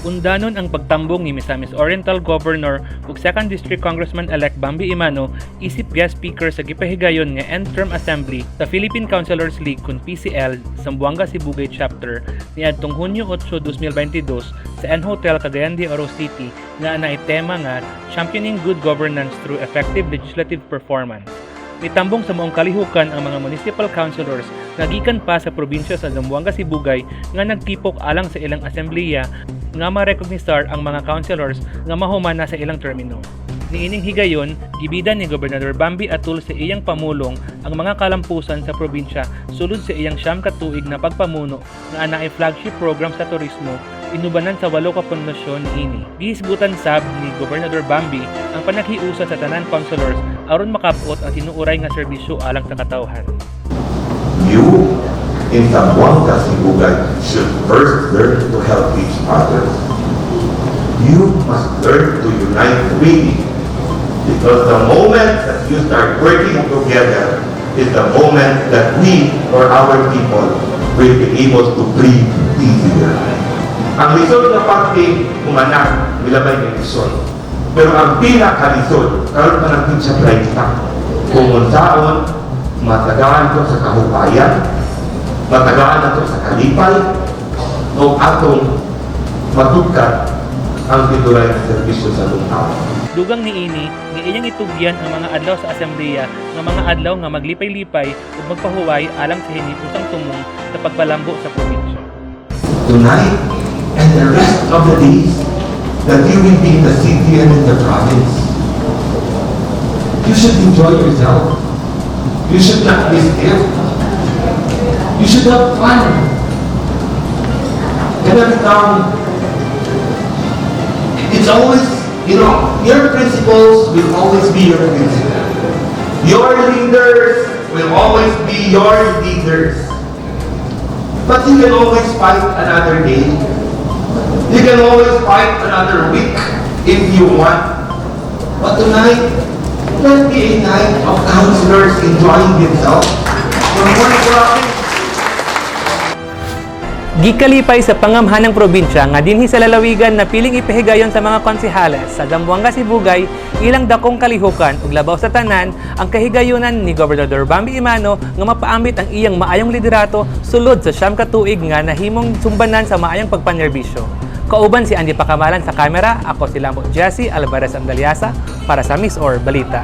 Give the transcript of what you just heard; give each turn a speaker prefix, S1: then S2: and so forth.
S1: Undanon ang pagtambong ni Misamis Oriental Governor ug 2nd District Congressman-elect Bambi Emano isip guest speaker sa gipahigayon nga end-term assembly sa Philippine Councilors League kun PCL Zamboanga Sibugay Chapter niadtong Hunyo 8, 2022 sa N Hotel, Cagayan de Oro City nga naay tema nga Championing Good Governance Through Effective Legislative Performance. Mitambong sa maong kalihukan ang mga municipal councilors nga gikan pa sa probinsya sa Zamboanga Sibugay nga nagtipok alang sa ilang asembleya nga marekognizar ang mga councilors nga mahuman na sa ilang termino. Niining higayon, gibida ni Gobernador Bambi atul sa iyang pamulong ang mga kalampusan sa probinsya sulod sa iyang 9 ka tuig na pagpamuno nga anaay flagship program sa turismo inubanan sa walo ka pundasyon niini. Gihisgutan sab ni Gobernador Bambi ang panaghiusa sa tanan councilors aron makab-ot ang tinuoray nga serbisyo alang sa katawhan.
S2: You in Zamboanga Sibugay should first learn to help each other. You must learn to unite really. Because the moment that you start working together is the moment that we or our people will be able to breathe easier. Ang lisod na parte, humana, milabay ng lisod. Pero ang pinakalisod, karon pa ng petsa 30, kung unsaon, matagaan ko sa kahupayan, matagaan nato sa kalipay, o atong matugkat ang tinuray na serbisyo sa lungsod.
S1: Dugang niini nga iyang itugyan ang mga adlaw sa asembleya nga mga adlaw nga maglipay-lipay ug magpahuway alang sa hinigusang tumong sa pagpalambo sa probinsya.
S2: Tonight and the rest of the days that you will be in the city and in the province, you should enjoy yourself. You should not be stiff. You should have fun. Kaya bitaw, it's always, your principles will always be your principles. Your leaders will always be your leaders. But you can always fight another day. You can always fight another week if you want. But tonight, let be a night of councilors enjoying themselves from one province.
S1: Gikalipay sa pangamhanang probinsya nga dinhi sa lalawigan na piling ipahigayon sa mga konsehales sa Zamboanga Sibugay ilang dakong kalihukan ug labaw sa tanan ang kahigayunan ni Gobernador Bambi Emano nga mapaambit ang iyang maayong liderato sulod sa 9 ka tuig nga nahimong sumbanan sa maayong pagpanerbisyo. Kauban si Andy Pakamalan sa kamera, ako si Lambo Jesse Alvarez Andaliasa para sa MisOr Balita.